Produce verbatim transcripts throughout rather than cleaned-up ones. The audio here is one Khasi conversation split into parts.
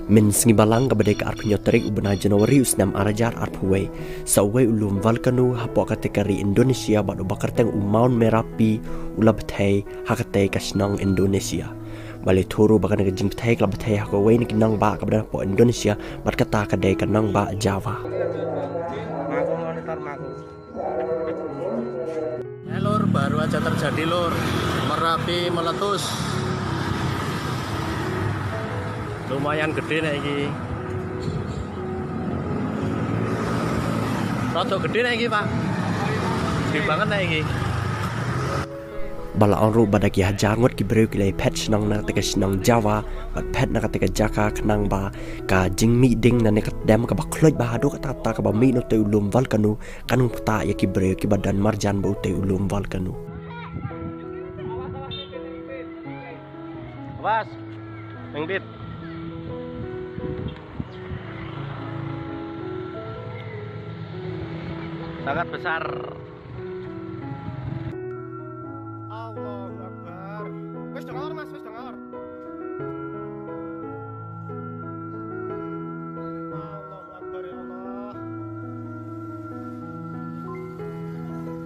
Mynsngi Balang kaba dei ka arphew hynñiew tarik u bnai January u snem ar hajar arphew wei, sa uwei u lum volcano hapoh katei ka ri Indonesia bad uba kyrteng u Mount Merapi u la bthei ha katei ka shnong Indonesia. Ba la ïathuh ruh ba kane ka jingbthei ka la bthei ha kawei na ki nongbah kaba don hapoh Indonesia bad kata ka dei ka nongbah Java. Eh, Lur, baru aja terjadi, Lur. Merapi meletus. Lumayan gede nek iki. Rada gede nek iki, Pak. Gede banget nek iki. Ba la ong ruh ba da ki hajar ngut ki briew ki la ïaphet shnong na katei ka shnong Java bad phet na katei ka jaka khnang ba ka jingmih ding na ne ka dem kaba khluit bha haduh katta katta kaba mih na utei u lum volcano kan ym ktah ïa ki briew kiba don marjan bad utei u lum volcano. Awas. Nang dit. Sangat besar. Allahu Akbar. Wis dengar, Mas, wis dengar. Allahu Akbar, ya Allah.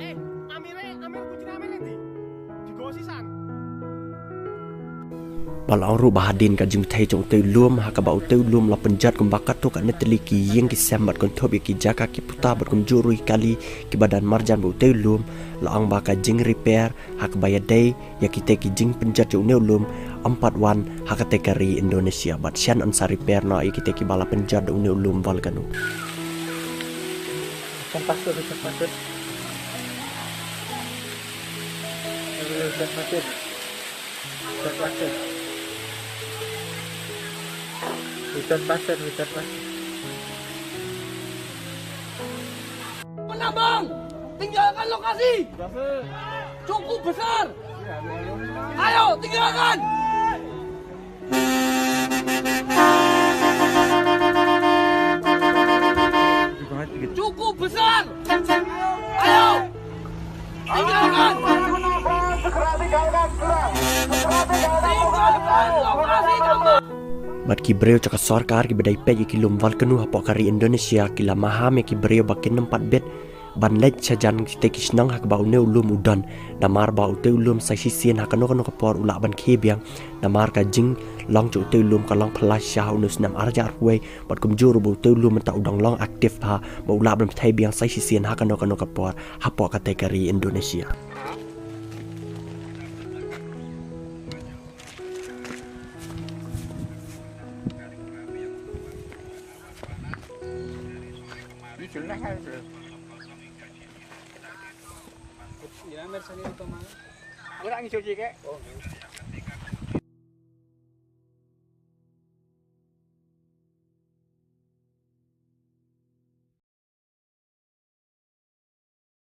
Eh, Amire, Amir, kuncine Amir nanti. Digosi san. Ba la ong ruh ba hadien ka jingbthei jong utei u lum ha kaba utei u lum la pynjot kumba katto katne tylli ki ïing ki sem bad kynthup ïa ki jaka ki puta bad kumjuh ruh ïa ki kali kiba don marjan bad utei u lum, la ong ba ka jingrepair ha kaba ïadei ïa kitei ki jingpynjot jong une u lum ym pat wan ha katei ka ri Indonesia bad shen yn sa repair noh ïa kitei kiba la pynjot da une u lum volcano. Hujan pasir, hujan pasir. Hujan pasir. Hujan pasir. Hujan pasir, hujan pasir. Penambang, tinggalkan lokasi. Cukup besar. Ayo, tinggalkan. Cukup besar. Ayo. Tinggalkan. Tinggalkan lokasi tambang. Bad ki briew jong ka sorkar kiba dei peit ïa ki lum volcano hapoh ka ri Indonesia ki la maham ïa ki briew ba kin ym pat bit ban leit shajan kitei ki shnong ha kaba une u lum u don. Namar ba utei u lum sa shisien ha kano kano ka por u lah ban khie biang. Namar ka jinglong jong utei u lum ka long phylla sha ha une u snem ar hajar arphew wei bad kumjuh ruh ba utei u lum mynta u dang long active bha ba u lah ban bthei biang sa shisien ha kano kano ka por hapoh katei ka ri Indonesia. Ora ngisor ji kek.